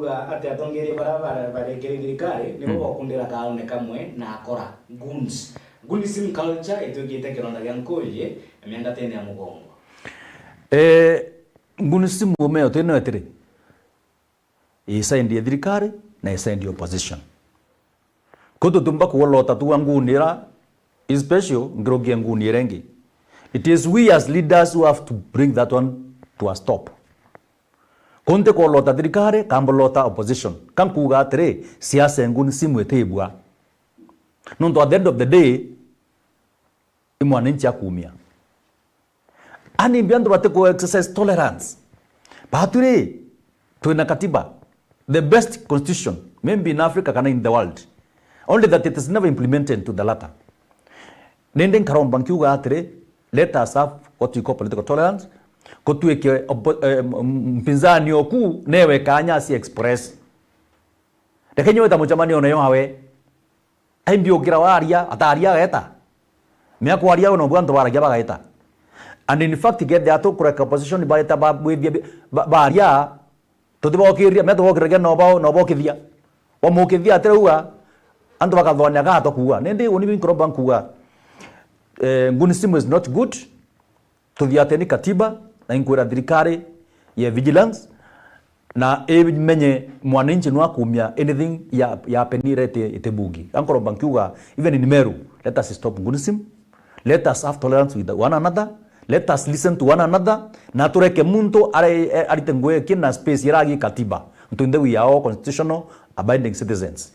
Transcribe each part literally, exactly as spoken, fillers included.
Kuga ati atongeria bara bare-, barekere thirikari, nibo mm, bakundira kaone kamwe na akora. Goons. Goonism culture itwikite kironda gia nkuuji miangatene ya mugongo. Eh, goonism umeo tino etiri. I side ya thirikari na i side ya opposition. Ko tutumba kuolota tu angunira, especially ngirugie ngunira ingi. It is we as leaders who have to bring that one to a stop. Kunti kuolota thirikari, kambolota opposition. Kankuga atiri, siasa ya goonism itibua. Nontu at the end of the day, i mwananchi akumia. Ani mbi antu bati ku exercise tolerance. Batu ri, twina katiba, the best constitution, maybe in Africa kana in the world. Only that it is never implemented to the letter. Nindi nkaromba nkiuga atiri, let us have what we call political tolerance. Kutwike oppo-, eh, m-, m-, mpinzani oku newe kanya si express. Reke nyewe ta mucemanio nayo awe. Aimbi ukira waria, ataria ageta. Mea kwaria we nobwo antu baragia bageta. And in fact, kethia tukureka opposition bareta ba-, bwithia bi-, ba-, baria, tutibokiria, mea tubokiragia nobo-, nobokithia. Wamukithia atire uga, antu bakathwania gato kuuga. Nindi uni binkuroba nkuuga, eh, goonism is not good. Tuthiateni katiba, na inkwira thirikari ya vigilance, na imenye mwananchi no akumia anything ya, ya penire ite, ite bugi. Ankoromba nkiuga, even in Meru, let us stop goonism, let us have tolerance with one another, let us listen to one another, na tureke muntu are-, arite ngugi kina space iragi katiba. Ntu nthe we are all constitutional abiding citizens.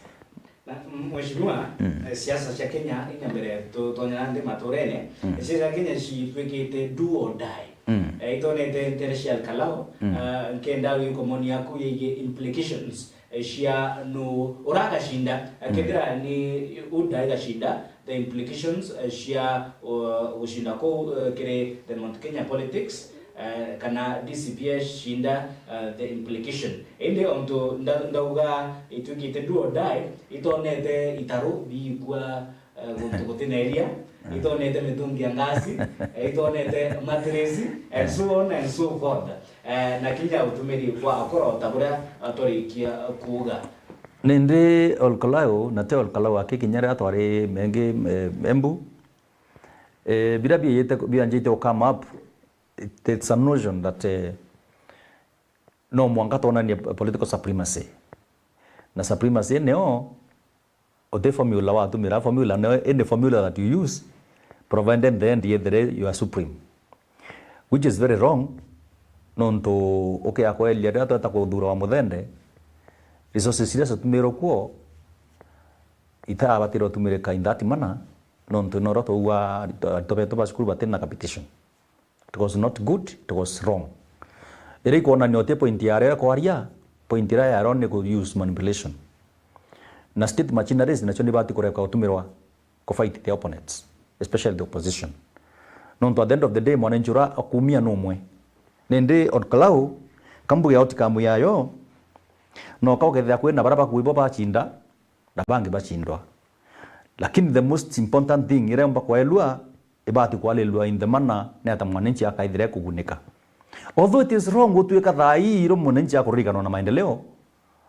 Na, m-, Mheshimiwa, mm, eh, siasa cia Kenya, inya mbere tu-, tutonya nthi maturene, mm, eh, siasa cia Kenya citwikite do or die. Mm. Eh, itonete ntere cia Al Kalau, mm, eh, nkenda wikomonia yaku yegie implications, eh, cia nu uragacinda, eh, mm, kethira ni uda igacinda, the implications, eh, cia, uh, gucinda kuu, eh, kiri the Mount Kenya politics, eh, kana D C P icinda, eh, the implication. Indi ontu nda-, ndauga itwikite do or die, itonete itaru biikua, eh, guntu gutina iria, itonete mitungi ya ngasi, eh, itonete mattress, and so on and so forth. Eh, na kinya utumiri bwa akoro ta buria, eh, twarikia kuuga. Nindi Ol Kalou, na ti Ol Kalou aki kinya riria twari mengi, eh, Embu, eh, biria biijite, bianjite u come up, it, it's a notion that, eh, no mwanka twonanie political supremacy. Na supremacy nio uti formula watumira, formula nio any formula that you use, provided the end yethire you are supreme. Which is very wrong, nontu ukia kwelia riria tweta kuthura wa muthende, resources iria ciatumirwe kuo, itabatire utumirika in that manner, nontu noro twaua aritwa, aritwa betu ba cukuru batina capitation. It was not good, it was wrong. Iria ikwonania uti point yario ya kwaria, point iria yario ni ku use manipulation. Na state machineries nacio nibati kureka gutumirwa ku fight the opponents, especially the opposition. Nontu at the end of the day, mwananchi uria akumia ni umwe. Nindi Ol Kalou, kambuge outcome yayo, no ka ukethira kwina baria bakuibo bacinda, na bangi bacindwa. Lakini the most important thing iria yomba kwaelua, ibati kwaelua in the manner ni ata mwananchi akaithira kugunika. Although it is wrong gutuika thaa ii iro mwananchi akuririkanwa na maendeleo,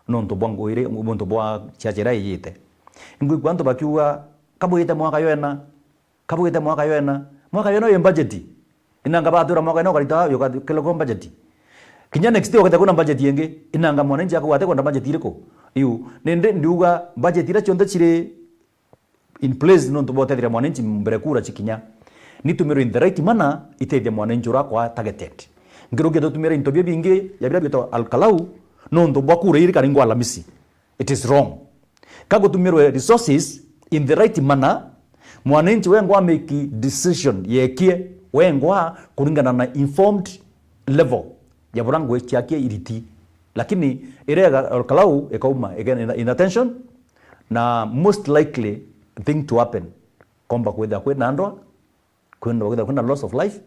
nontu bwa ngugi iri, nontu bwa ciaca iria ijite. Ingwigua antu bakiuga, "Kabwite mwaka yoena, kabwite mwaka yoena." Mwaka yoena wi budget. Inanga batura mwaka yoena ukarita, ukakelekwa budget. Kinya next year ukethira kwina budget ingi, inanga mwananchi akauga ati kwenda budget iriku. Iu, nindi ndiuga budget iria cionthe ciri in place nontu bwa utethia mwananchi mbere kura cikinya, nitumirwe in the right manner, itethia mwananchi uria akwa targeted. Ngirukia tutumire into bia bingi ya biria bietwa Al Kalau nontu bwa kura iri karingwa Alhamisi. It is wrong. Ka gutumirwe resources in the right manner, mwananchi wengwa amake decision yekie wengwa kuringana na informed level ya buria ngugi ciakie iriti. Lakini irega Al Kalau ikauma again in, in attention, na most likely thing to happen, komba kwithira kwina ndwa, kwina, kwithira kwina loss of life,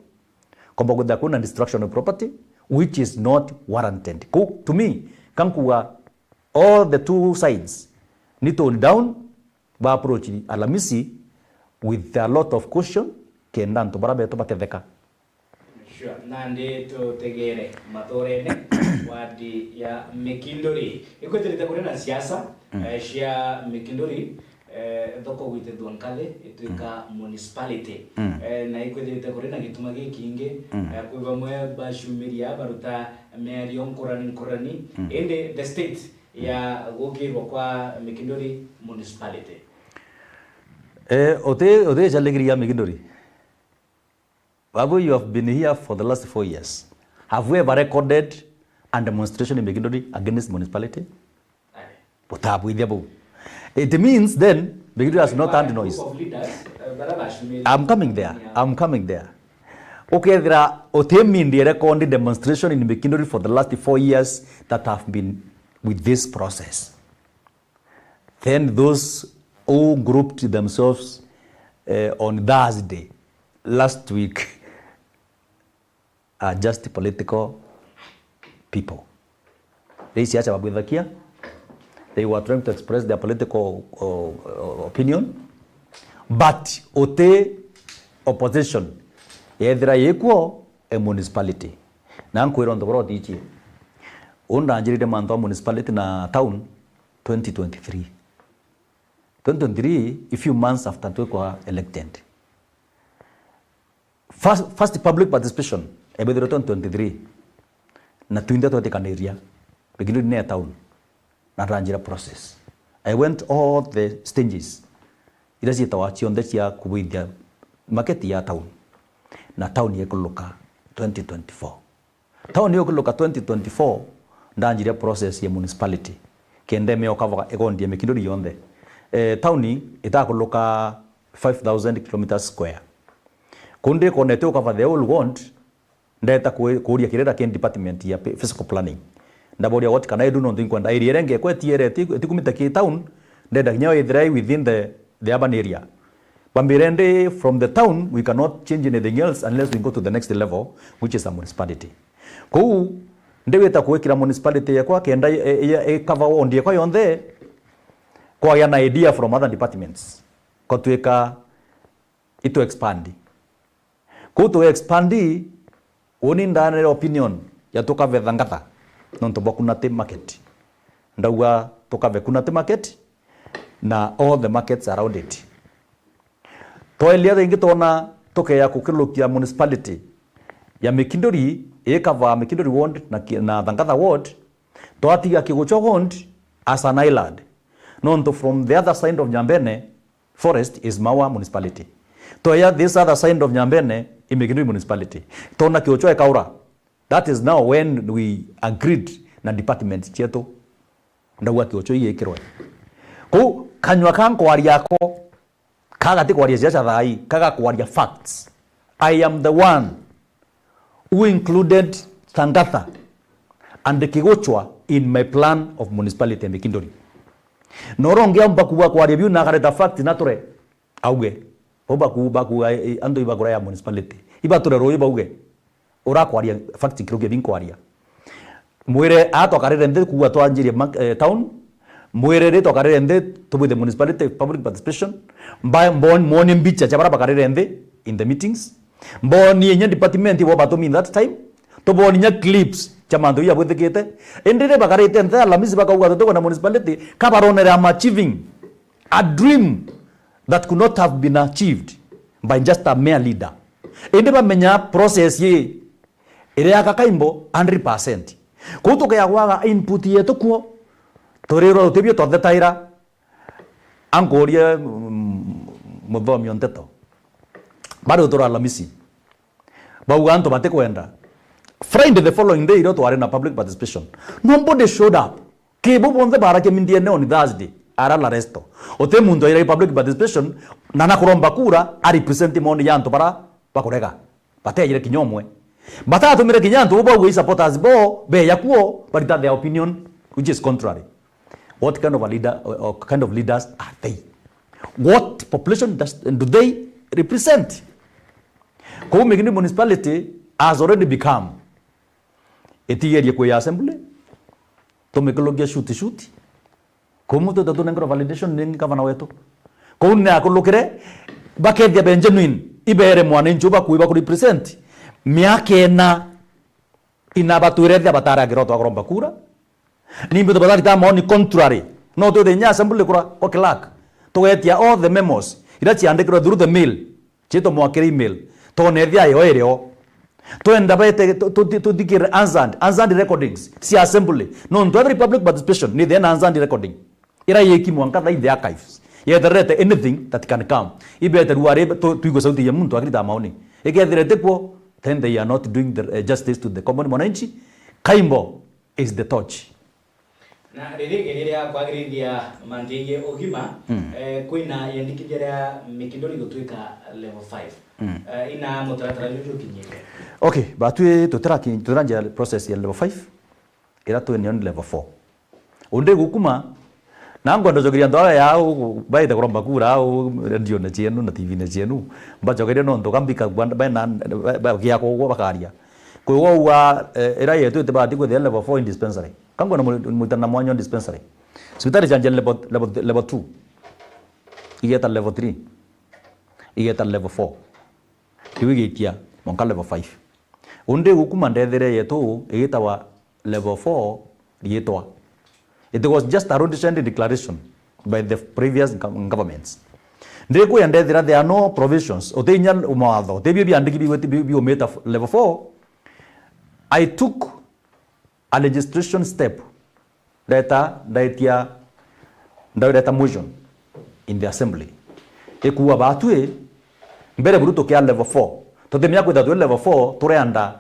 komba kwithira kwina destruction of property, which is not warranted. Ku, to me, kankuga all the two sides ni tone down, ba approach Alhamisi with a lot of caution, kenda antu bara betu batetheka. Sure. Nandi tutegere maturene Wadi ya Mikinduri. Ikwithirite kuri na siasa, mm, eh, cia Mikinduri, eh, thoko gwitithwa Nkathi itwika, mm, municipality. Mm. Eh, na ikwithirite kuri na gituma gikingi, mm, eh, kwi bamwe bacumiria baruta miario nkurani nkurani. Mm. Indi the state ya gukirwa kwa Mikinduri municipality. Eh, uti, uti icaligiria Mikinduri. Babu, you have been here for the last four years. Have we ever recorded a demonstration in Mikinduri against municipality? Aye. Butabwithia bau. It means then Mikinduri has not turned noise. Group of leaders, uh, bara bashumiri. I'm coming there. Yeah. I'm coming there. Ukethira uti media record demonstration in Mikinduri for the last four years that have been with this process. Then those who grouped themselves, eh, on Thursday last week are just political people. They siasa babwithakia, they were trying to express their political, uh, uh, opinion, but uti opposition yethira yikuo e municipality. Na nkwira untu buria utichie. Undanjirire mantu a municipality na town twenty twenty-three. Twenty twenty-three, a few months after twikwa elected. First, first public participation ebethirwe twenty twenty-three. Na twinthe twetikaniria, beginning ne town, na ndanjira process. I went all the stages iria cietawa cionthe cia kubuithia market ya town, na town yekuluka twenty twenty-four. Town yokuluka twenty twenty-four, ndanjire process ya municipality kenda imioka igondie Mikinduri yonthe. Eh, town itakuluka five thousand kilometers square. Kundi konete ukava the whole ward, ndeta ku-, kuria kirira ki department ya pi-, physical planning. Ndaboria what can I do, nontu inkwenda area iria ingekwa etiere eti-, etikumite ki town, ndenda kinya ithira i within the, the urban area. Bambire ndi from the town, we cannot change anything else unless we go to the next level, which is a municipality. Kou, ndiwita kuikira municipality yakwa kenda i-, i-, i-, ikava ward yakwa yonthe, kwagia na idea from other departments. Kotwika itu expand. Kou tu expand, uni ndanere opinion ya tukave Thangatha, nontu bwa Kunati market. Ndauga tukave Kunati market na all the markets around it. Twaelia ringi twona tukeya kukilukia municipality ya Mikinduri, ikava Mikinduri ward na ki-, na Thangatha ward, twatiga Kiguchwa ward as an island. Nontu from the other side of Nyambene, Forest is Maua municipality. Toya this other side of Nyambene, i Mikinduri municipality. Tona Kiochwa ikaura. That is now when we agreed na department cietu. Ndauga Kiochwa igikirwe. Kou kanyua ka nkwaria ako, kaga ti kwaria siasa thaa ii, kaga kwaria facts. I am the one who included Thangatha and Kiguchwa in my plan of municipality ya Mikinduri. Na uria ungi aumba kuuga kwaria biu na akareta fact na ture, auge. Bau baku-, bakuuga, eh, antu ibakuraya municipality. Ibature ruu bauge. Urakwaria fact nkuruki bi nkwaria. Mwire aa twakarire nthi kuuga twanjirie ma-, eh, town. Mwire ri twakarire nthi tubwithe municipality public participation. Mba-, mbon-, mwonie mbicha cia baria bakarire nthi in the meetings. Mbonie inya department bo batumi in that time. Tuboni inya clips cia mantu iria bwithikite. Indi ri bakarite nthi Alhamisi bakauga tutukwenda municipality, ka baronere I'm achieving a dream that could not have been achieved by just a mere leader. Indi bamenya process ii iri ya Kakaimbo hundred percent. Kou tukea gwaga input yetu kuo, turirwa tutibio twathetaira. Ankurie, mm, muthomi o nteto. Bari utura Alhamisi. Bauga antu batikwenda. Friday the following day, irio twari na public participation, nobody showed up. Kibu bonthe barakia mindiene on Thursday, arala resto. Uti muntu aira public participation, na nakuromba kura, a represent maoni ya antu bara bakurega. Batejire kinya umwe. Batatumire kinya antu bo bauga i supporters bo, beya kuo, barita their opinion, which is contrary. What kind of a leader, or, or kind of leaders are they? What population does, do they represent? Kou Mikinduri municipality has already become, itigerie kwi assembly, tumikilukia shuti shuti. Kou muntu tutunengerwa validation ni gavana wetu. Kou ni akulukire, bakethia be genuine, ibere mwananchi ubakuwi baku represent. Miaka ina Ina batwire thia batara ngiro twakuromba kura. Ni mbithu batari ta maoni contrary. No twithe nya assembly kura kwa clerk. Tugetia all the memos ira ciandikirwe through the mail. Citwa mwakire email. Twone thia yo irio. Twenda bete tu-, tu-, tuthikire answered, answered recordings cia assembly. Nontu every public participation ni thena answered recording. Ira yiki mwanka thaa in the archives. Yetererete anything that can come. Ibete ruari tu-, tuigwe sauti ya muntu akirita maoni. Ikethirete kuo, then they are not doing the, uh, justice to the common mwananchi. Kaimbo is the torch. Na riri igeria ria kwagirithia mantu jegie ugima, mm, eh, kwina yendikithia ria mikindori gutwika level five. Mm. Eh, ina mutaratara juju ukinyite? Okay, batwi tutiraki-, tutiranjia process ya level five, ira twi ni on level four. Undi gukuma, na ngwenda gucokeria antu aria au baite kuromba kura au radione cienu na T V-ne cienu, mbacokerie nontu kambika bana, ba-, ba-, bagia kugwa bakaria. Kwi gwauga, eh, ira yetu itibati kwithia level four in dispensary. Kangwenda mu-, muritana na mwanya on dispensary. Cibitari cianjia level, level, level two. Igeta level three. Igeta level four. Riu igitia mwanka level five. Undi gukuma ndethire yetu igitawa level four riitwa. It was just a roadside declaration by the previous gov-, governments. Ndikuya ndethira there are no provisions, utinya mawatho, utibio biandiki biu-, biu-, biumite f-, level four. I took a legislation step. Ndeta, ndaitia, ndawireta motion in the assembly. Ikuuga batwi, mbere buru tukia level four. Tutimenya kwitha twi level four, turi under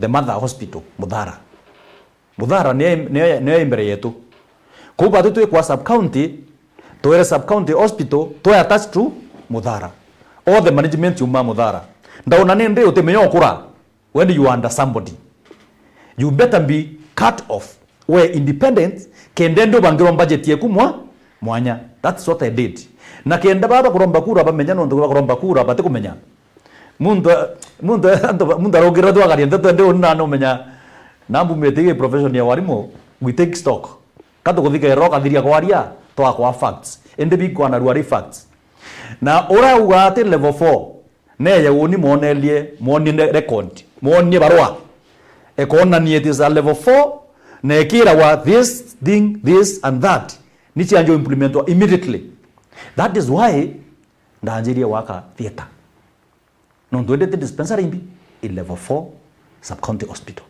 the mother hospital, Muthara. Muthara niyo, niyo, niyo i mbere yetu. Kou batwi twi kwa sub county, twere sub county hospital, twe attached to Muthara. All the management yuma Muthara. Ndaona nindi utimenya ukura. When you are under somebody, you better be cut off. We independent, kenda ndi ubangirwa budget yeku mwa-, mwanya. That's what I did. Na kenda baba kuromba kura bamenya nontu bakuromba kura batikumenya. Muntu, muntu, antu ba-, muntu arongirwa twagaria nteto ndi uni na numenya. Na mbumite gi profession ya warimu, we take stock. Katukuthika ero kathiria kwaria, twakwa facts. Indi bikwana ruari facts. Na urauga ati level four, neya uni mwonerie, mwonie ne-, record, mwonie barua. Ekonania it is a level four, na ekiragwa this thing, this and that. Ni cianjo implementwa immediately. That is why ndanjirie gwaka theatre. Nontu endete dispensary imbi? I level four sub-county hospital.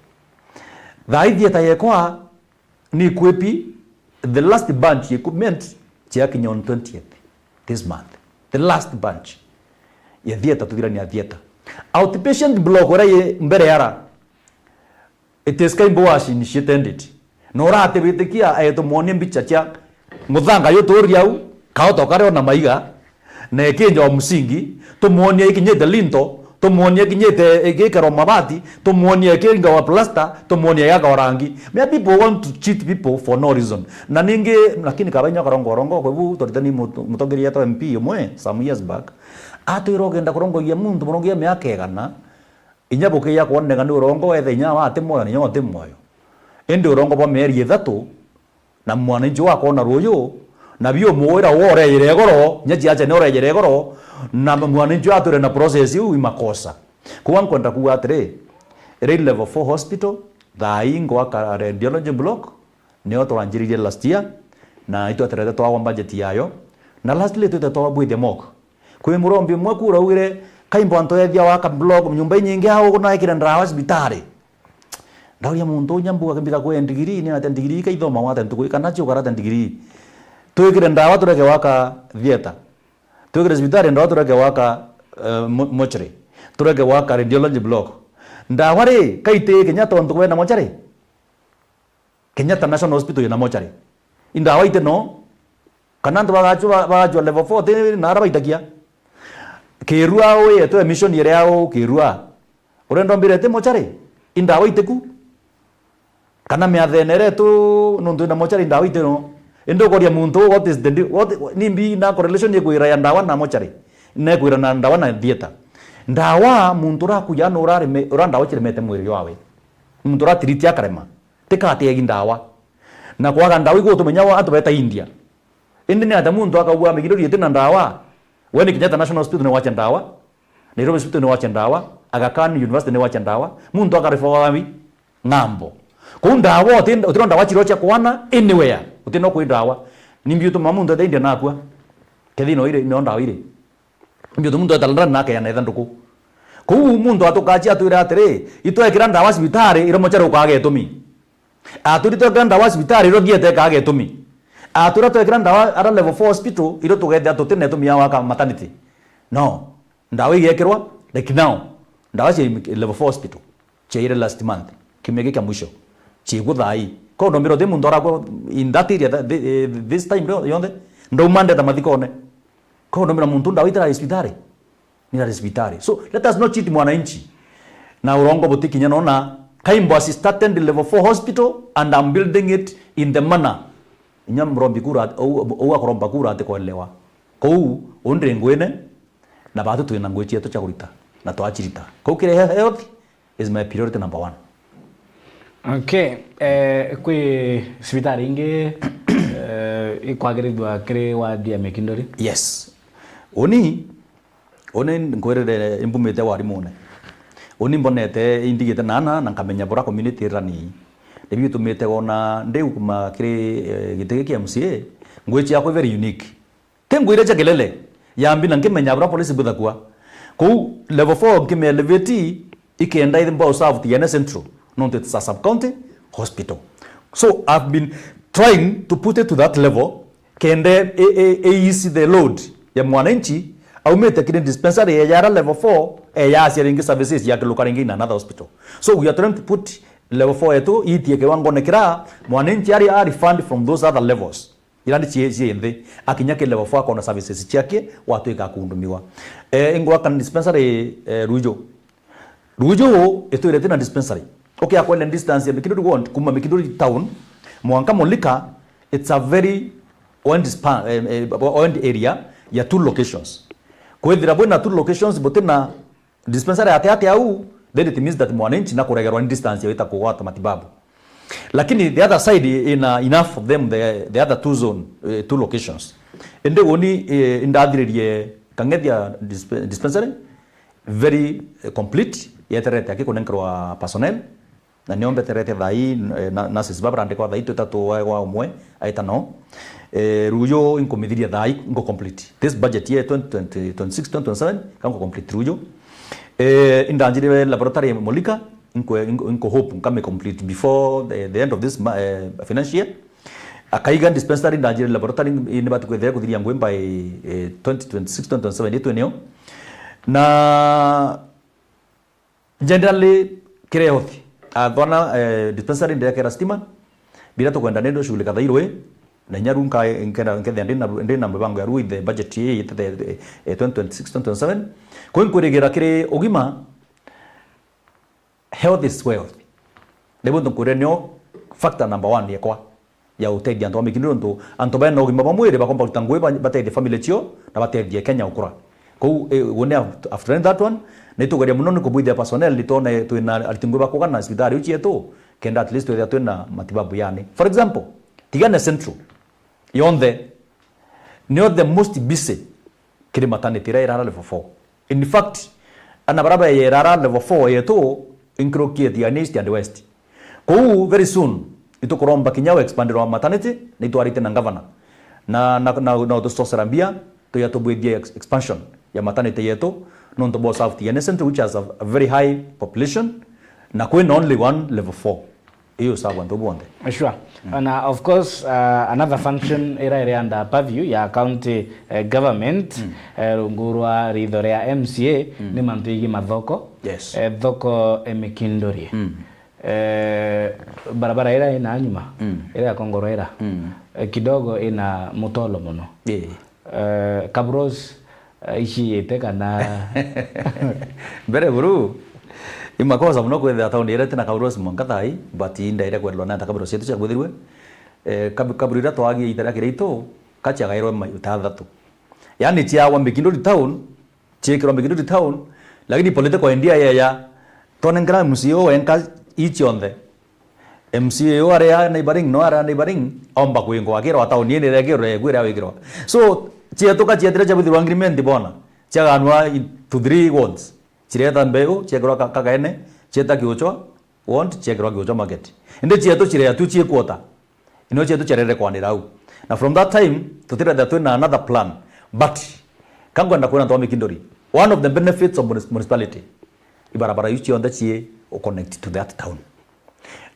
Thaa ii theatre yekwa ni kwipi, the last bunch ya equipment ciakinya on twentieth this month. The last bunch ya theatre, tuthirania theatre. Outpatient block uria yi mbere yara, it is Kaimbo was initiated it. Na uratibitikia, eh, tumwonie mbicha cia muthanga yu turi au, kaoto kario na maiga, na ikinja wa musingi, tumwonie ikinyite linto, tumwonie ikinyite igikerwa mabati, tumwonie ikiringawa plaster, tumwonie igakwa rangi. Mere people want to cheat people for no reason. Na ningi, lakini kaba inya karongo rongo, kwa hivyo twaritani mutu-, mutongeria yetu M P umwe some years back, atwira ugenda kurongoria muntu murongoria miaka igana, inya bukiya kwoneka ni urongo wethe inya wati mwoyo, na inya wati mwoyo. Indi urongo bwa mieri ithatu, na mwananchi wakona ruuyu, na biumwira wo urejere igoro, inya ciacha ni urejere igoro, na mwananchi atwire na process iu i makosa. Kwa nkwenda kuuga atiri, iri level four hospital, thaa ii ngwaka radiology block, nio twanjiririe last year, na itweterete twagwa budget yayo, na lastly twite twabwithia mock. Kwi murombi umwe kura augire, Kaimbo antu ethia waka block, nyumba inyingi au naikire ndawa cibitari. Ndauria muntu unya mbuga kimbika kwe ndigiri, ni ate ndigiri kaithoma wate ntuku ikana cio karate ndigiri. Twikire ndawa tureke waka theatre. Twikire cibitari ndawa tureke waka, eh, mo-, mortuary. Tureke waka radiology block. Ndawa ri, kaiti Kenyatta ontu kwena mortuary? Kenyatta National Hospital yina mortuary. Indawa ite no. Kana antu bagachwa, bagachwa level four, ti na ara baitakia. Kirua wi yetu emission iri au Kirua. Urenda mbire ti mortuary? Indawa ite ku. Kana miathene ire tu nontu ina mortuary indawa ite no. Indi ukoria muntu, what is the di-, what, nimbi na correlation ikwira ya ndawa na mortuary? Na ikwira na ndawa na theatre. Ndawa muntu urakuya no urareme, ura ndawa ciremete mwiri wawe. Muntu uratiritia akarema. Tikatiegi ndawa. Na kwaga ndawa igutumenya wa antu beta India. Indi ni ata muntu akauga migirori iti na ndawa? We ni Kenyatta National Hospital ni wache ndawa. Nairobi Hospital ni wache ndawa. Aga Khan University ni wache ndawa. Muntu akarifa wawi. ng'ambo. Kuu ndawa uti-, utirwa ndawa chiro cia kwana anywhere. Uti no kwi ndawa. Nimbi utuma muntu ethe India nakua? Kethi no iri, no ndawa iri. Nimbi utuma muntu etha London na akeana etha nduku? Kuu muntu atukachi atwire atiri, itwekira ndawa cibitari, iro mochari ukaga itumi. Atwiri twekira ndawa cibitari, iro thiete ikaga itumi. Atwira twekira ndawa ara level four hospital, iro tugethia tutina itumi ya waka maternity. No. Ndawa igekirwa, like now, ndawa cia level four hospital, ciaire last month, kiumia giki kia mwisho, ciigwa thaa ii. Ko ndomira uti muntu arakwa in that area, that, thi-, eh, this time rio-, yonthe, ndauma ndeta mathikone. Ko ndomira muntu ndawa itara cibitari, ni ndari cibitari. So, let us not cheat mwananchi. Na urongo butikinya nona, Kaimbo has started level four hospital and I'm building it in the manner. Inya mrombi kura, ou, ou akoromba kura ati kwelewa. Kou, undi ngwine, na batu twina ngui cietu cia kurita, na twacirita. Kou kiri he-, health is my priority number one. Okay, eh, kwi cibitari ingi, eh, ikwagirithua kiri ward ya Mikinduri? Yes. Uni, uni nkwirire imbumite warimune. Uni mbonete indigite nana na nkamenya bura community irani. Nibi bitumite wona ndiu kuma kiri, eh, giti giki kia M C A, ngui ciakwa very unique. Ti ngui iria cia kelele, yambi na nkimenya bura police bwithakua. Kou level four nkimi elevate, ikenda ithi mbao serve Tigania Central, nontu it's a sub-county hospital. So I've been trying to put it to that level, kenda e, e, e ease the load ya mwananchi, aumite kiri dispensary ya ara level four, eya acia ringi services ya kiluka ringi in another hospital. So we are trying to put level four yetu iitie kiwangone kira mwananchi ari a refund from those other levels. Ira ni cie-, cie nthi. Akinya ki level four akona services ciake, watwika akundumiwa. Eh, ingwaka dispensary, eh, Ruijo. Ruijo itwire tina dispensary. Okay, akwenda distance ya Mikinduri ward, kuma Mikinduri town, mwanka Mulika, it's a very wide span, eh, eh, wide area ya two locations. Kwithira bwina two locations, butina dispensary ati ati au, then it means that mwananchi nakuregerwa ni distance ya wita kugwata matibabu. Lakini the other side ina enough of them, the, the other two zone, eh, two locations. Indi uni, eh, indathiririe Kang'ethia disp-, dispensary, very, eh, complete, yeterete aki kunenkerwa personnel, na nio mbeterete thaa ii, eh, na-, nurses babarandikwa thaa ii twitatu wa, wa umwe, aita no. Eh, Ruijo inkumithiria thaa ii, nko complete. This budget year twenty twenty, twenty-six, twenty twenty-seven, ka nko complete Ruijo. Eh, indanjire laboratory Mulika, inko, inko, inko hope nkame complete before the, the end of this ma-, eh, financial year. Akaiga dispensary ndanjire laboratory ni batu kwethira kuthiria ngwi by, eh, twenty twenty-six, twenty twenty-seven, yetu eneo. Na generally, kiri health, athwana, eh, dispensary ndekera stima, bila tukwenda nendo shughulika thairwe, na inya ru nka-, nkenda, nkethia ndina, ndina mibango ya ru in the budget ii, ii, eh, twenty twenty-six, twenty twenty-seven. Kwi nkwirigira kiri ugima, health is wealth. Nibu nkwire nio factor number one yekwa ya utethia antu ba Mikinduri, nontu antu bena ugima bwa mwiri bakomba kuruta ngui ba-, batethie family cio na batethie Kenya gukura. Kou, eh, we ni after that one, ni tugeria muno ni kubwithia personnel, ni twone twina ariti ngui ba kugana cibitari iu cietu, kenda at least twithia twina matibabu yani. For example, Tigania Central yonthe nio the most busy kiri maternity iria irara level four. In fact, ana baria beyerara level four yetu inkuruki Tigania East and West. Kou very soon, itukuromba kinya u expandirwa maternity, na itwarite na governor. Na, na, na, na utusocera mbia, tuya tubwithie ex-, expansion ya maternity yetu, nontu bwa South Tigania Central, which has a, a very high population, na kwina only one level four. Iyo sawa antu bonthe. Sure. Mm. Na of course, uh, another function ira iri under purview ya county, eh, government, mm, eh, rungu rwa ritho ria M C A, mm, ni mantu igi mathoko. Yes. Eh, thoko e Mikinduri. Mm. Eh, barabara ira ina nyuma, mm, ira ya Kongoro ira, mm, eh, kidogo ina mutolo muno. Yeah. Eh, kaburos, eh, iciyite kana? Mbere buru, imakosa muno kwithira tauni iria itina kaburos mwanka thaa ii, but indaire kwendelwa na ta kaburos cietu ciakwithirwe. Eh, kab-, kaburo iria twagia ita ria Kiraitu, kaciagairwe ma-, ta athatu. Yani ciawa Mikinduri town, ciekirwa Mikinduri town, lakini political idea yeya, twanenkera M C A wenka ii cionthe. M C A uyu aria neighboring, no aria neighboring, omba kwingwa, akirwa tauni ii niregirwe, gwira wikirwa. So, cietuka cietire ciabwithirwa agreement bona, ciaganwa into three wards. Cireta mbeu, ciekirwa ka-, Kagaene, cieta Kiuchwa, want, ciekirwa Kiuchwa market. Indi cietu ciria tu ciekwota. Ino cietu ciarere kwanira au. Na from that time, tutiretha twina another plan. But, ka ngwenda kwira antu ba Mikinduri, one of the benefits of munis-, municipality, ibarabara iu cionthe cii connect to that town.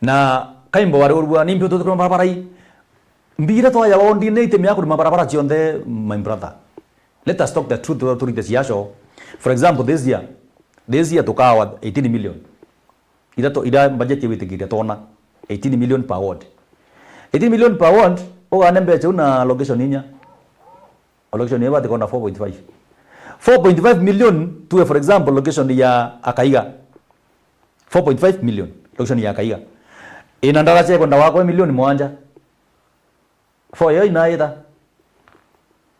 Na kaimbo wari urua, nimbi ututukira barabara ii? Mbira twaya wondine itimi ya kurima barabara cionthe, my brother. Let us talk the truth, turite ciaco. For example, this year, this year tukawa eighteen million. Ira to-, ira budget iwitikiria twona eighteen million per ward. Eighteen million per ward, ugane mbeca u na location inya. Location inya batikona four point five. Four point five million, tuwe for example, location ya Akaiga. Four point five million, location ya Akaiga. Ina ndaraca ikwenda wakwa milioni mwanja. Four yo inaita.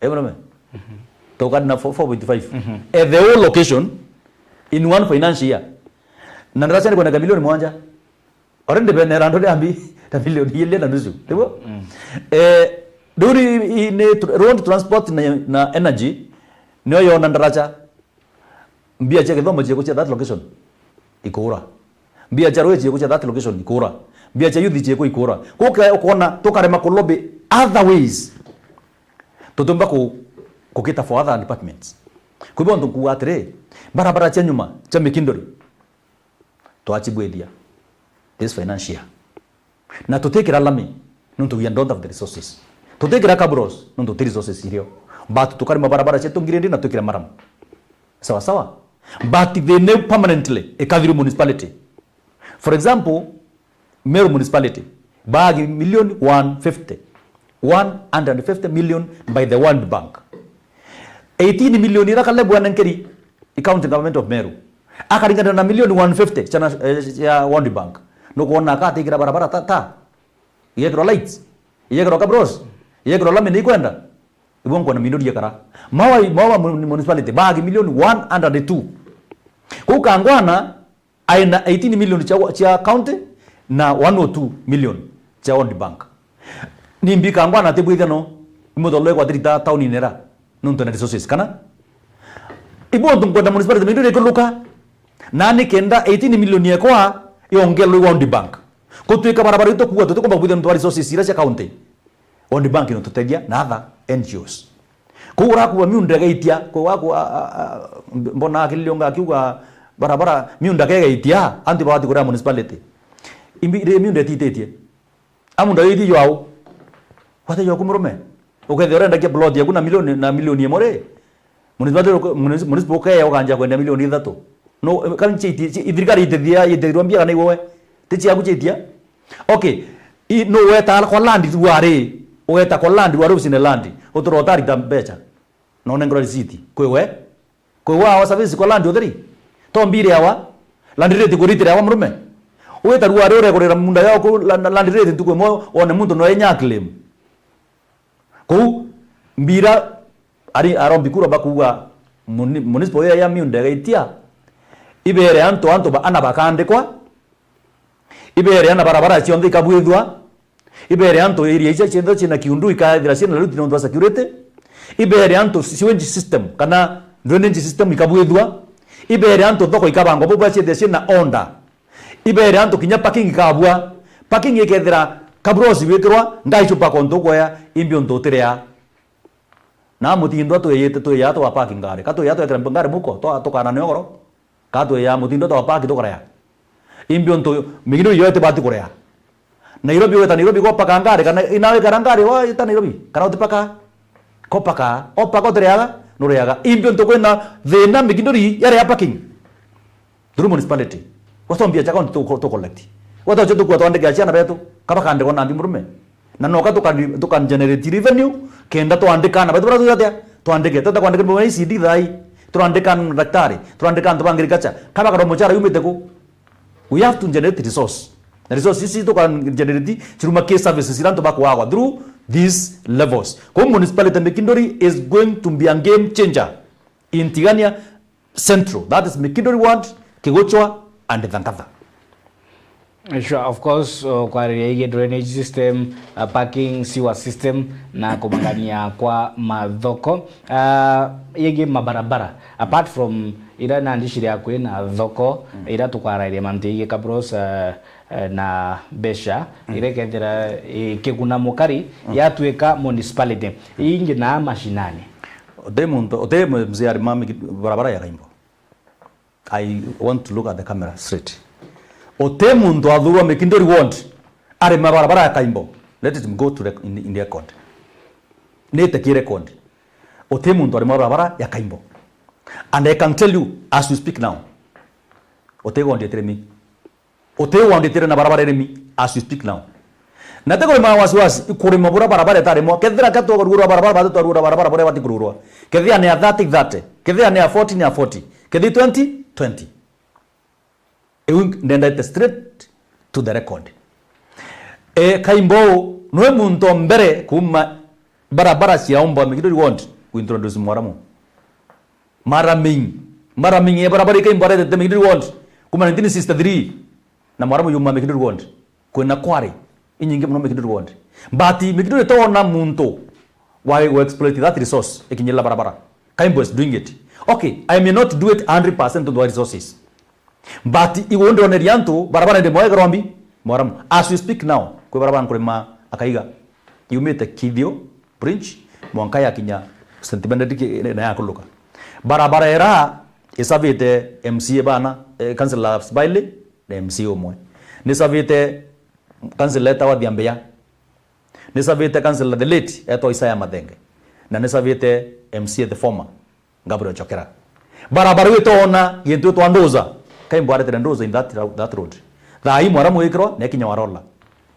Ebu nome? Tukari na four, four point five. Eh, the whole location in one financial year. Na ndaraca ni kwenda milioni mwanja. Already bene rando ria mbi, ta milioni ile na nusu. Tibo? Eh, riu ni, ni tr-, road transport na, na energy, niyo yona ndaraca. Mbia cia githomo ciekwa cia that location ikura. Mbia cia rui ciekwa cia that location ikura. Mbia cia youth ciekwa ikura. Kuka ukona tukarema ku lobby other ways. Tutumba ku, kukita for other departments. Kwa hivyo nkuga atiri, barabara cia nyuma cia Mikinduri twacibwithia this financial year. Na tutikira lami, nontu we don't have the resources. Tutikira cabros, nontu ti resources irio. But tukarima barabara cietu ngirindi na twikire maram. Sawa sawa? But they now permanently, ikathirwa municipality. For example, Meru municipality, baagi million one fifty. One hundred fifty million by the World Bank. Eighteen million ira Caleb anenkeri i County Government of Meru. Akaringana na million one fifty cia na-, eh, cia World Bank. Nukwona akatikira barabara ta, ta. Igekirwa lights. Igekirwa cabros. Igekirwa lami ni ikwenda. Ibo nkwona Mikinduri ekara. Mawa, Mawa mun-, municipality, baagi million one hundred two. Kuu Kangwana, aina eighteen million cia, cia county na one oh two million cia World Bank. Ni mbika ngwa na tibwithia no, imutholo ikwa thirita town inera, nontu na resources kana. Ibo ntu nkwenda municipality Mikinduri ikuluka, na ni kenda eighteen million yekwa yongelwe World Bank. Kutwika barabara itu kuwa tutikomba kubwithia nontu wa resources ira cia county. World Bank inotutethia na other N G Os. Kuu urakuwa miunda igaitia, kuu waku, a, a, a, mbona akilio ngakiuga barabara, miunda kegaitia, anti bawati kuria municipality. Imbi, ri miunda itititie. Amunda yiti yao. Wate yao kumurume. Ukethia urendagia plot yaku na milioni, na milioni imwe ri. Municipality, municipal ukea ukanjia kwenda milioni ithatu. No, kana chi, chi, thirikari itethia, itethirwa mbia kana iwe. Ti ciaku chitia. Okay. I, no weta kwa land ruari, weta kwa land ruari ucine land, utura utarita mbeca. Na unengerwa receipt. Kwi we? Kwi we awa service kwa land utheri? To mbire awa? Land rate kuritire awa murume? Weta ruari uregurira munda yao ku la-, la-, land rate ntuku imwe wone muntu no enya claim. Kuu mbira ari arombi kura bakuuga muni-, municipal ya, ya miunda igaitia, ibere antu, antu ba-, ana bakandikwa, ibere ana barabara cionthe ikabwithua, ibere antu area icia cienthe ciina kiundu ikathira ciina route nontu wa security, ibere antu sewage system kana drainage system ikabwithua, ibere antu thoko ikabangwa bubwa ciethia ciina order, ibere antu kinya parking ikabua, parking ikethira kabrosi wikirwa, ngaichu park ontu ukwea, imbi untu utiria. Na mutindo twiyite twiya twa park ngari, ka twiya twekira ngari muko, twa-, tukana ni ogoro. Ka twiya mutindo twa park tukaraya. Imbi untu Mikinduri yo itibati kuraya. Nairobi weta Nairobi ko paka ngari, kana ina wikara ngari wa ita Nairobi, kana utipaka? Ko paka, o paka utiriaga, nuriaga. Imbi untu kwina thina Mikinduri yare ya parking. Through municipality. Wacombia cha county tu, tu collect. Wata ucho tukua twandike ciana betu, kaba kandikwa na mbi murume. Na noka tuka, tuka generate revenue, kenda twandika na betu bara tujatia, twandike. Tata kwandika mwa E C D thai, turandika na daktari, turandika antu ba agriculture. Kaba karo muchara yumite ku. We have to generate resource. Na resource ici tuka generate chiruma ke services ira antu bakwagwa through these levels. Kwa municipality Mikinduri is going to be a game changer in Tigania Central, that is Mikinduri Ward, Kiguchwa and Thangatha. Sure, of course, uh, kwariria igie drainage system, uh, parking, sewer system na kumangania kwa mathoko. Uh, igie mabarabara, apart from ira nandi ciri akui na thoko, ira tukarairia mantu jaingi, Kabros, eh, eh, na mbeca, ira ikethira ikiguna mukari, yatuika municipality. Ingi na mashinani. Uti muntu, uti mzee arima migi-, barabara ya Kaimbo. I want to look at the camera straight. Uti muntu athurwa Mikinduri ward arima barabara ya Kaimbo. Let it go to rec-, in, in record. Nite ki record. Uti muntu arima barabara ya Kaimbo. And I can tell you, as we speak now, uti ward itirimi. Uti ward itire na barabara irimi, as we speak now. Na ti kurima wasiwasi, ikurima bura barabara itarimwa. Kethira ka twakurugurwa barabara, batu twarugura barabara buria bati kurugurwa. Kethira ni ya thirty, thirty. Kethira ni ya forty, ni ya forty. Kethira twenty, twenty. Iu ndendete straight to the record. E, Kaimbo, nwe muntu o mbere kuuma barabara cia Ombo Mikinduri ward, kuintroduce Mwaramu. Maraming. Maraming e barabara i Kaimbo aretete Mikinduri ward kuuma nineteen sixty-three. Na Mwaramu yuma Mikinduri ward. Kwina quarry inyingi mono Mikinduri ward. But Mikinduri itona muntu wa, wa exploit that resource ikinyirira barabara. Kaimbo is doing it. Okay, I may not do it a hundred percent of the resources. But igu ndioneria antu barabara ndi mwegerwa mbi, Mwaramu. As we speak now, kwi barabara nkurima Akaiga. Yumite Kithio Bridge, mwanka yakinya Saint Benedict ki-, na yakuluka. Barabara ira isavite M C A bana, eh, Councillor Bailey, na M C A umwe. Nisavite Councillor etawa Thiambia. Nisavite Councillor the late etwa Isaiah Mathenge. Na nisavite M C A the former, Gabriel Chokera. Barabara iu itona gintu itwa ndoza. Kaimbo aretire ndoza in that ro-, that road. Thaa ii Mwaramu wikirwa, nekinya warola.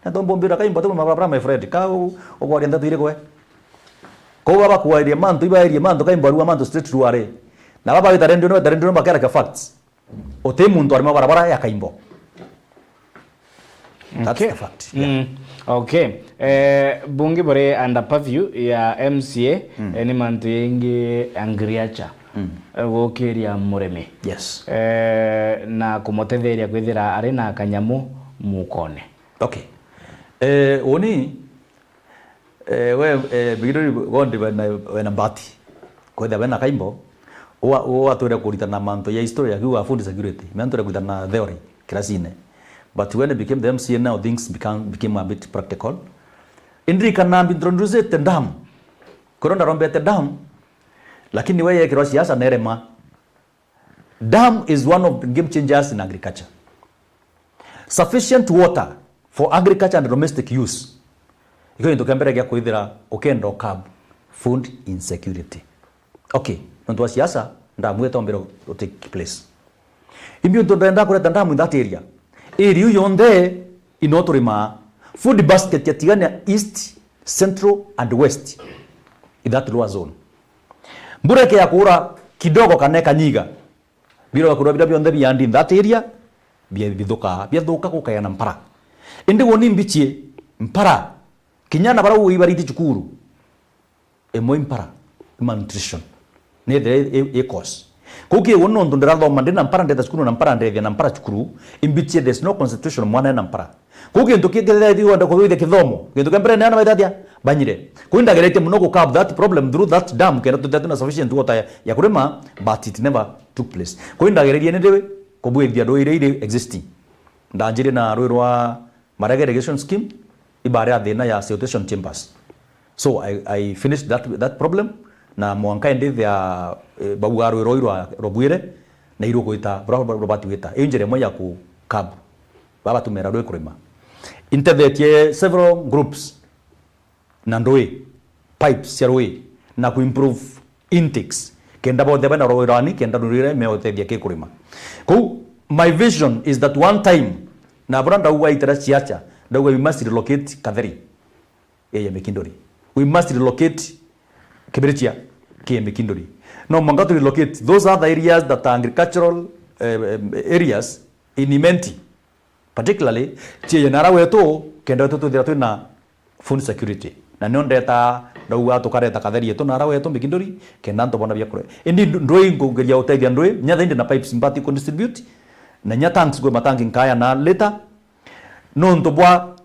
Na tombo mbira Kaimbo tumwe mabarabara, my friend. Ka u-, ugwaria ndeto irikwe. Kou baba kuairie mantu, ibairie mantu, Kaimbo arua mantu straight ruare. Na baba wita rendio no, wita rendio no, bakera ka facts. Uti muntu arima barabara ya Kaimbo. That's Okay. the fact. Yeah. Mm. Okay. Eh, bungi buri under purview ya M C A, Mm. eh, ni mantu yengi agriculture. Mm. Eh, gukiria murimi. Yes. Eh, na kumutetheria kwithira ari na kanyamu mukone. Okay. Eh, uni Eh, we, eh, Bigidori Gondi wena, wena mbati. Kwethia wena Kaimbo, uga-, ugatwire kuritana mantu ya history ya kiuga food security. Me ntwire kuritana theory kirasine. But when I became the M C A now, things become, became a bit practical. Indirikana mbintroducete dam. Kwiro ndarombete dam, lakini we yekirwa siasa nerema. Dam is one of the game changers in agriculture. Sufficient water for agriculture and domestic use. Ikio gintu kia mbere gia kwithira ukenda ukab food insecurity. Okay, nontu wa siasa, ndamu itombire u take place. Imbi untu ndenda kureta ndamu in that area. Area iu yonthe ino turimaa. Food basket ya Tigania East, Central and West. In that lower zone. Mbura ikeya kuura kidogo kana ikanyiga, bira kurwa bira bionthe biandi in that area, bia-, bithuka, biathuka gukaya na mpara. Indi woni mbichie mpara, kinya na bara uibariti cukuru, imwe mpara, malnutrition. Nethire i, i, i cause. Kou kiu nontu ndirathoma ndi na mpara, ndeta cukuru na mpara, ndethia na mpara cukuru, imbichie there's no concentration mwana ena mpara. Kou gintu ki-, kithethia wenda kuthithia kithomo, gintu kia mbere ni ana baithatia banyire. Kou ndageretie muno ku curb that problem through that dam, kenda tuthethia twina sufficient water ya, ya kurima, but it never took place. Kou ndagererie ni ndiwi kubwithia ndui iria iri existing. Ndanjire na rui rwa Marega Irrigation Scheme, ibare ya thina ya siltation chambers. So I, I finished that, that problem, na mwanka indi thia, eh, bauga rui roi rwa, rwa Bwire, na iru gwita, bura, bura, bura bati gwita. Iyo njira imwe ya ku curb baba tumera rui kurima. Intethetie several groups na ndui, pipes cia rui, na ku improve intakes, kenda bonthe bena rui rwani, kenda rui rwire meutethia ki kurima. Kou, my vision is that one time, na bura ndauga itera ciacha, ndauga we must relocate Katheri, eh, ya Mikinduri. We must relocate Kibirichia, ki ya Mikinduri. No mwanka to relocate those other areas that are agricultural, eh, eh, areas in Imenti, particularly, cieye nara wetu, kenda wetu twithira twina food security. Na nio ndeta, ndauga tukareta Katheri yetu nara wetu Mikinduri, kenda antu bona bia kuria. Indi ndu-, ndui nkugeria utethia ndui, nya thaindi na pipes mbati ku distribute, na nya tanks kwi matangi nkaya na later, nontu bwa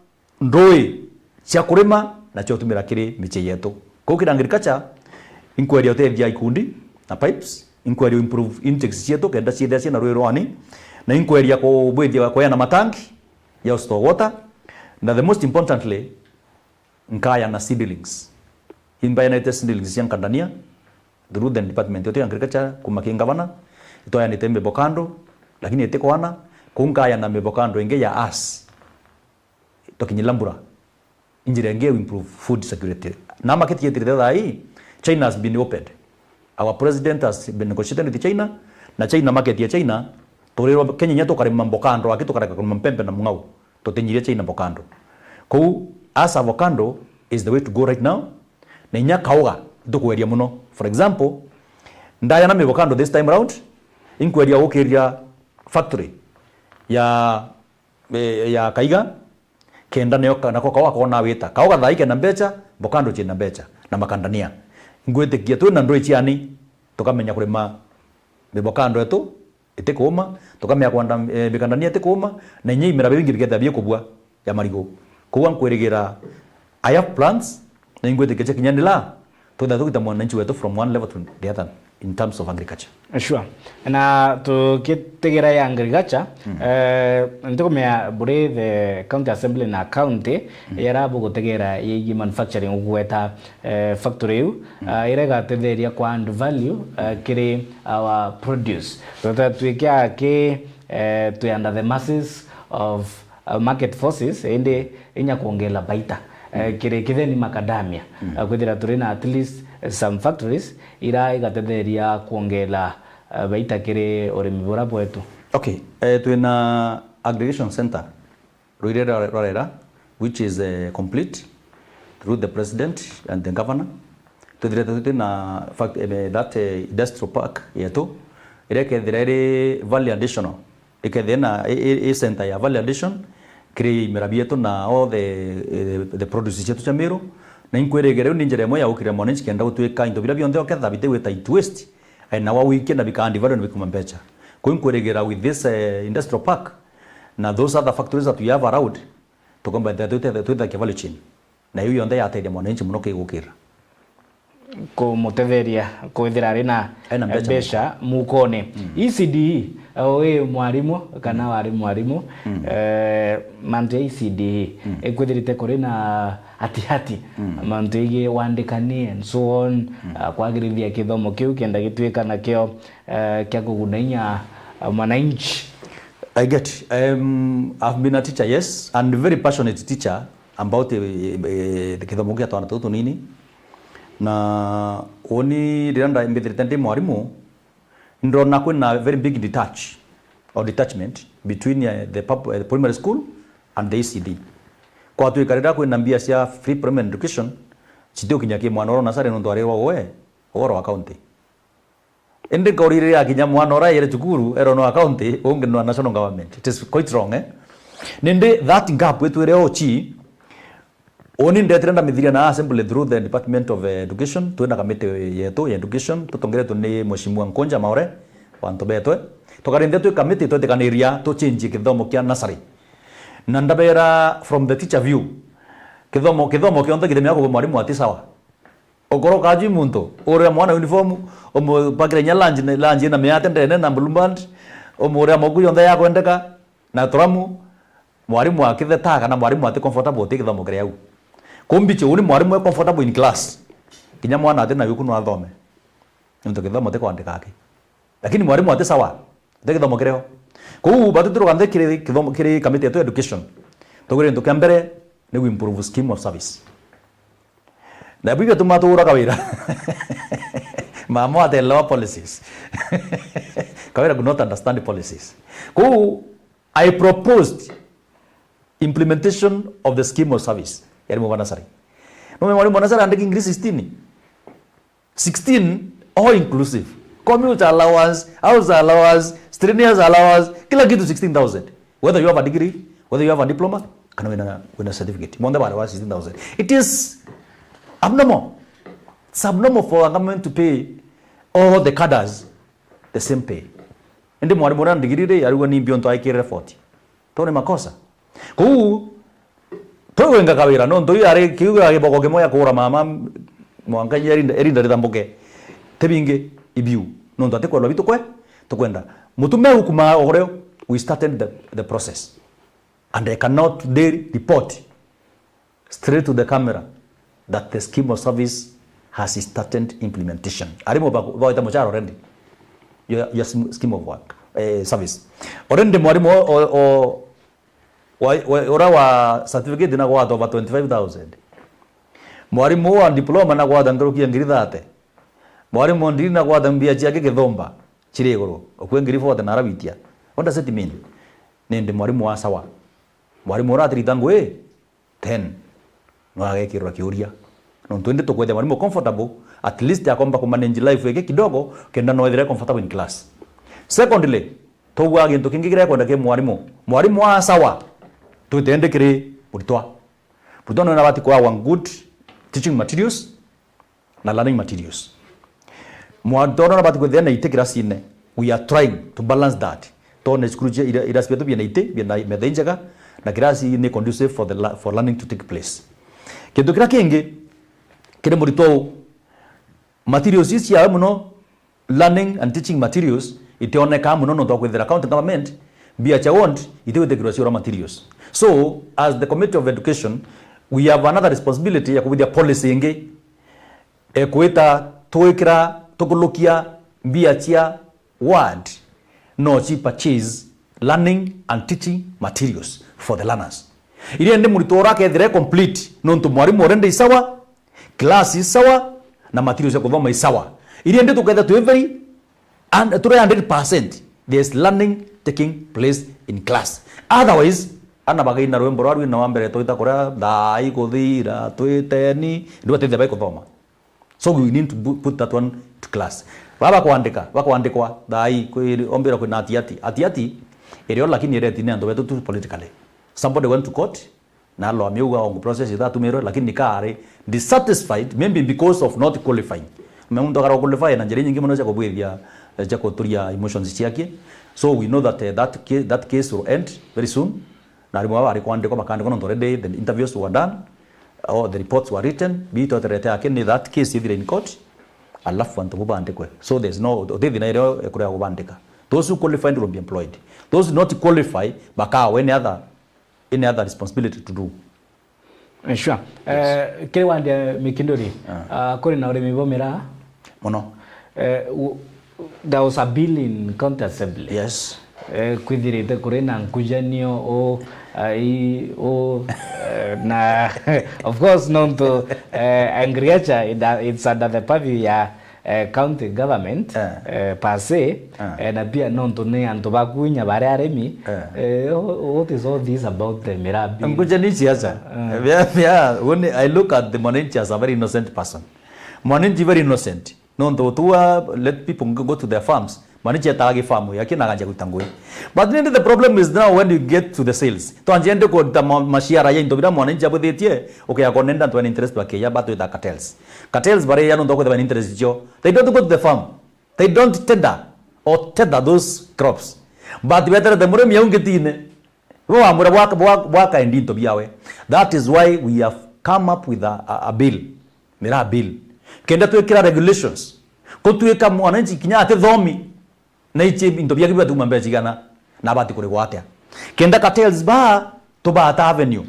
ndui cia kurima na cia utumira kiri michie yetu. Kou kiri agriculture, inkweria utethia ikundi na pipes, Inkweria improve intakes cietu kenda ciithia ciina rui rwani, na inkweria kubwithia kweana matangi ya store water, na the most importantly, nkayana seedlings. Imbayanite seedlings cia nkandania through the department yetu ya agriculture, kuma ki ngavana, itwayanite mivokando, lakini itikwana, kuu nkayana mivokando ingi ya us. Tukinyira mbura, injira ingi ya improve food security. Na market yetu iri thaa ii, China has been opened. Our president has been negotiating with China, na China market ya China, turirwa Kenya inya tukarima mbokando, aki tukareka kurima mpembe na mung'au. Tutinyirie China avocado. Kou, as avocado is the way to go right now, na inya kauga, ntukweria muno. For example, ndayana mivocado this time round, inkweria gukiria factory ya, eh, ya Kaiga, kenda nio ka-, nako kauga kona wita. Kauga thaa ii kena mbecha, avocado ciina mbecha, na makandania. Ngwitikia twina ndui ciani, tukamenya kurima mivocado yetu, itikuuma, tukamea kwanda, eh, mikandania itikuuma, na inya imera biu bingi bikethira bikubua ya marigu. Koguo nkwirigira, I have plans, na ingwitikia cia kinya ndila, twithira tugita mwananchi wetu from one level to the other in terms of agriculture. Sure. Na tukitegera ya agriculture, eh, ntikumea buri the county assembly na county, yara bugutegera yigi manufacturing ugweta eh, factory iu, ah, iria igatetheria kwa add value, ah, kiri our produce. Tutatwika ki, eh, twi under the masses of, ah, market forces, indi inya kwongela baita, eh, kiri kitheni macadamia. Ah, kwithira turi na at least, eh, some factories, ira igatetheria kwongela, ah, baita kiri urimi bura bwetu. Okay, eh, twina aggregation center Ruire rwa, rwa Rera, which is, eh, complete through the president and the governor. Twithirite twina fact, eh, that, eh, industrial park yetu, iria ikethira iri value additional, ikethira na i, i, i center ya value addition, kiri imera bietu na all the, eh, the produce cietu cia Meru, na inkwirigira riu ni njira imwe ya gukirira mwananchi kenda gutwika into biria bionthe oketha biti wita into waste, eh, na wawikia na bikaandi value na bikuma mbecha. Kuu inkwirigira with this, eh, industrial park, na those other factories that we have around, tukomba ethira twite-, twithakia value chain. Na iu yonthe yateithia mwananchi muno kigukira. Kumutetheria kwithira ari na, ena mbecha, eh, mbecha mukone. Mm. E C D E, o wi mwarimu kana wari mwarimu, eh, mantu ya E C D E, ikwithirite kuri na hatihati, mantu igi wandikani and so on, ah, kwagirithia kithomo kiu kenda gitwika nakio, eh, kia kuguna inya, ah, mwananchi. I get. Um, I've been a teacher, yes, and very passionate teacher about, eh, eh, kithomo kia twana tutu tunini. Na uni riria nda-, mbithirite ndi mwarimu, ndona kwina very big detach or detachment between, eh, the pub-, eh, primary school and the E C D. Kwatwika riria kwina mbia cia free primary education, citiukinya ki mwana oro nasari nontu arirwa we, oro wa county. Indi nkaurire riria akinya mwana ura yere cukuru, eronwa county, ungi nwa national government. It is quite wrong, eh? Nindi that gap itwire ochi, uni ndetire ndamithiria na assembly through the Department of Education, twina kamiti yetu ya education, tutongeretwe ni Mheshimiwa Nkonja Maore, wantu betwe. Tukarinthia twi kamiti twetikaniria tuchenjie kithomo kia nursery. Na ndabera from the teacher view, kithomo, kithomo kionthe kithemea kubwa mwarimu ati sawa. Ukoroka ajui muntu, uria mwana uniform, umupakire inya lunch, lunch ina miate ndene na blue band, umuria moku yonthe ya kwendeka, na turamu, mwarimu akitheta kana mwarimu ati comfortable uti kithomo kiri au. Kumbiche uni mwarimu e comfortable in class. Kinya mwana ati na yuku no athome. Nontu kithomo ti kwandika aki. Lakini mwarimu ati sawa. Nti kithomo kirio. Kou batu turuga nthi kiri kithomo, kiri kamiti yetu ya education. Tugwire gintu kia mbere ni gu improve scheme of service. Na bibi atuma tuura Kawira. Mama atelewa policies. Kawira could not understand policies. Kou I proposed implementation of the scheme of service. Yani mwana sari. No mwalimu mwana sari andiki English sixteen. Sixteen, all inclusive. Commuter allowance, house allowance, strenuous allowance, kila kitu sixteen thousand. Whether you have a degree, whether you have a diploma, kana wina, wina certificate. Monthe bare wa sixteen thousand. It is abnormal. It's abnormal for a government to pay all the cadres the same pay. Indi mwarimu uria ndigiri ri, arigwa ni mbio ntu aikirire forty. To ni makosa. Kou, tugwenga Kawira, nontu iu ari kiuga giboko kimwe ya kuura mama, mwanka inya irinda, irinda rithambuke. Ti bingi, ibiu. Nontu ati kwendwa bitu kwe, tukwenda. Mutume ukuma oreo, we started the, the process. And I cannot today report straight to the camera that the scheme of service has started implementation. Arimu ba-, baweta muchara already. Your, your sm-, scheme of work, eh, service. Already mwarimu o, o, o, wa, wa, ura wa certificate na gwata over twenty-five thousand. Mwarimu wa diploma na gwata nkuruki ya ngiri thate. Mwarimu ndiri na gwata mbia ciake Githumba ciri iguru. Okwe ngiri forty na arabitia. What does it mean? Nindi mwarimu wa sawa. Mwarimu ura atirita ngui, then no agekirwa kiuria. Nontu indi tukwethia mwarimu comfortable, at least akomba kumanage life yake kidogo, kenda no ethire comfortable in class. Secondly, tugwa gintu kingi kiria kwenda ki mwarimu. Mwarimu wa sawa, twite indi kiri muritwa. Muritwa no nabati kuawa good teaching materials, na learning materials. Mwantu ona nabati kwithira na iti kirasine. We are trying to balance that. Tone cukuru cia ira, ira cietu biena iti, biena metha injega, na kirasi ni conducive for the la-, for learning to take place. Kintu kiria kingi kiri muritwa u, materials ici ciawe muno, learning and teaching materials, itionekaa muno nontu wa kwithira county government, mbia cia ward, itigwitikirwa cia raw materials. So, as the Committee of Education, we have another responsibility ya kubithia policy ingi, ekwita twikira, tukulukia mbia cia ward, no ci purchase learning and teaching materials for the learners. Iria ndi muritwa ura akethira e complete, nontu mwarimu already i sawa, class i sawa, na materials cia kuthoma i sawa. Iria ndi tukethira twi very, and turi hundred percent, there is learning taking place in class. Otherwise, ana bagaina rwimbo rwa rwina wa mbere twita kuria thaa ikuthira, twiteni, ndio batethia bai kuthoma. So we need to bu-, put that one to class. Baba kwandika, bakwandikwa, thaa ii, kwi-, ombira kwina atiati. Atiati, irio lakini ireti ni antu betu tu politically. Somebody went to court, na alwa miuga ongo process ithatumirwe, lakini nikari dissatisfied, maybe because of not qualifying. Me muntu akara qualify na njira nyingi muno cia kubwithia, eh, cia kuturia emotions ciake. So we know that, eh, that ca-, that case will end very soon. Na arimu baba bari kwandikwa, bakandikwa nontu already the interviews were done, all the reports were written, bi tweterete yake ni that case ithire in court, alafu antu bo bandikwe. So there's no, uti thina irio ikuria kubandika. Those who qualified will be employed. Those not qualify, bakawa any other, any other responsibility to do. Eh, sure. Yes. Eh, kiri wandia Mikinduri, ah, kuri na urimi bwa miraa? Muno. Eh, u-, there was a bill in County Assembly. Yes. Eh, kwithirite kuri na nkujanio u, ai, u, eh, na, of course, nontu, eh, agriculture, it, it's under the purview ya, eh, county government, eh, per se, eh, na pia nontu ni antu baku inya bari arimi, eh, wha-, what is all this about the miraa bill? Nkujanio i siasa. Eh. Bia, bia, when I look at the mwananchi as a very innocent person. Mwananchi very innocent. Nontu tu, uh, let people go, go to their farms. Mwananchi etaa gifamu yake na akanjia gwita ngui. But then the problem is now when you get to the sales. Twanjia ndi kuruta ma-, maciara ya into bira mwananchi abuthitie, ukea konenda antu bena interest bakeya, batwita cartels. Cartels baria nontu kwithira bena interest cio. They don't go to the farm. They don't tender or tether those crops. But beterete murimi au ngitine. Bo wamwira bwaka, bwa-, bwaka endi into biawe. That is why we have come up with a, a, a bill. Miraa bill. Kenda twikira regulations. Kutwika mwananchi kinya atithomi, na ichi into biake bibatuma mbeca cigana, na abati kurigwa atia. Kenda cartels ba, tubata avenue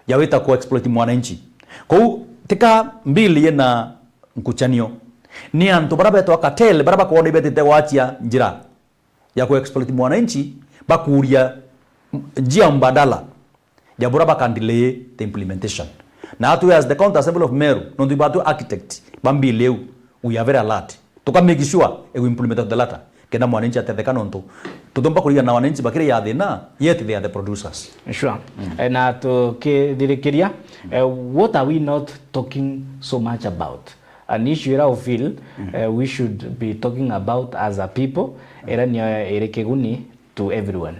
ya wita ku exploit mwananchi. Kou, tika bill yena nkuchanio. Ni antu bara betwa cartel, bara bakwona ibetite gwachia njira ya ku exploit mwananchi, bakuria njia mbadala ya bura baka delay the implementation. Na atwi as the County Assembly of Meru, nontu ibatwi architect ba bill iu, we are very alert. Tuka make sure e we implement to the letter. Kenda mwananchi atetheka nontu tutomba kurigana na wananchi bakiri ya thina, yet they are the producers. Sure. Mm. Eh, na tukithirikiria, eh, what are we not talking so much about? An issue ira u feel, mm, eh, we should be talking about as a people, ira niyo iri kiguni to everyone.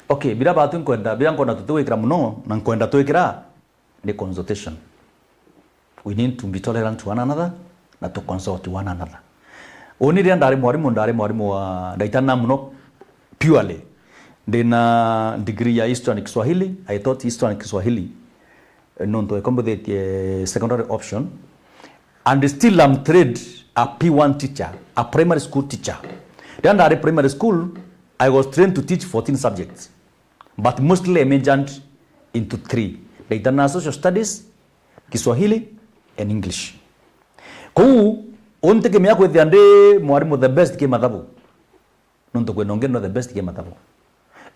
Okay, bira batu nkwenda, bira nkwenda tutigwikira muno, na nkwenda twikira ni consultation. We need to be tolerant to one another, na to consult one another. Uni riria ndari mwarimu, ndari mwarimu wa, ndaitana muno purely. Ndina degree ya History and Kiswahili, I taught History and Kiswahili, eh, nontu ekombithitie secondary option. And still I'm trained a P one teacher, a primary school teacher. Riria ndari primary school, I was trained to teach fourteen subjects, but mostly I majored into three. Ndaitana social studies, Kiswahili and English. Kou, untikimea kwithia ndi mwarimu the best ki mathabu. Nontu kwina ungi no the best ki mathabu.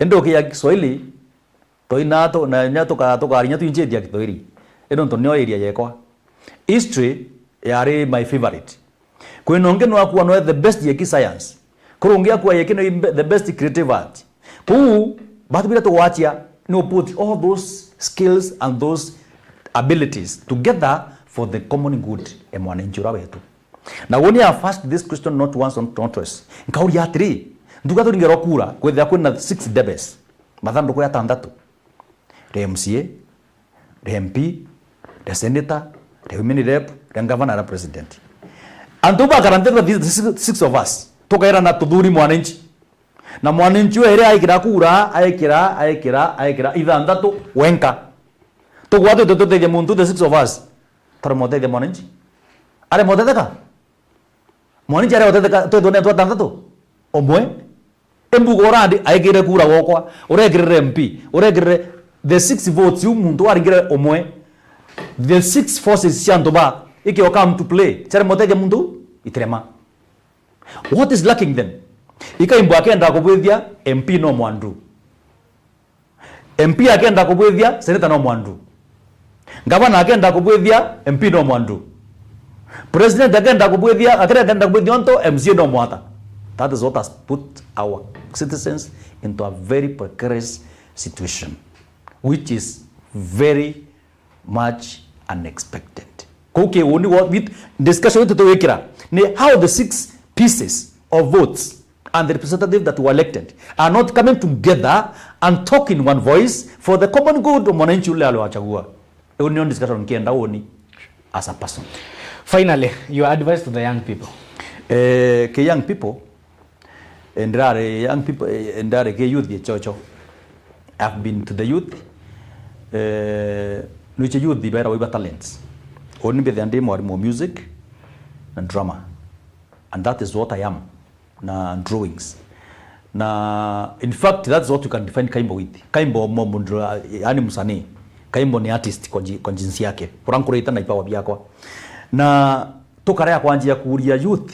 Indi ukiya Kiswahili, twaina tu-, na nya tuka-, tukarinya twinjitie Kiswahili. Indi nontu nio area yekwa. History yari my favorite. Kwina ungi no akua no the best yeki science. Kuri ungi akua yeki no the best creative art. Kou, batu bira tugwatia, no put all those skills and those abilities together for the common good e mwananchi ura wetu. Na woni I first this question not once, not twice. Nkauria atiri, nduga turingerwa kura, kwithira kwina six debes, mathanduku ya tantatu. Ria M C A, ria M P, ria senator, ria women rep, ria governor, ria president. Antu bakarantira the six, six of us, tukairana tuthuri mwananchi. Na mwananchi we iri aikira kura, aikira, aikira, aikira, ithanthatu wenka. Tugwa twite tutethie muntu, the six of us. Taremwa utethia mwananchi. Aremwa utetheka? Mwananchi aremwa utetheka, twethwa ni antu atanthatu? Umwe? Embuga urandi aikire kura gwokwa, urekirire M P, urekirire the six votes, u muntu aringire umwe. The six forces cia antu ba, ikio come to play, ciaremwa utethia muntu? Itirema. What is lacking then? Ikaimbo akenda kubwithia M P no mwandu. M P akenda kubwithia, senator no mwandu. Gavana akenda kubwithia, M P no mwandu. President akenda kubwithia, akenda kubwithia onto, M C A no mwata. That is what has put our citizens into a very precarious situation, which is very much unexpected. Kou ki uni wa, with discussion yetu tuwikira ni how the six pieces of votes and the representative that were elected are not coming together and talk in one voice for the common good of mwananchi ule aliwachagua. Hiyo ndio discussion nkienda uni as a person. Finally, your advice to the young people. Eh, ki young people, eh, ndirari young people, eh, ndirari ki youth ye chocho. I've been to the youth. Eh, nuche youth ibera waiba talents. Oni mbithia ndi mwarimu wa music na drama. And that is what I am. Na drawings. Na in fact, that's what you can define Kaimbo with. Kaimbo mo mundu, yani msanii. Kaimbo ni artist kwa ji-, kwa jinsi yake. Urankurite na ipawa biakwa. Na tukarea kwanjia kuria youth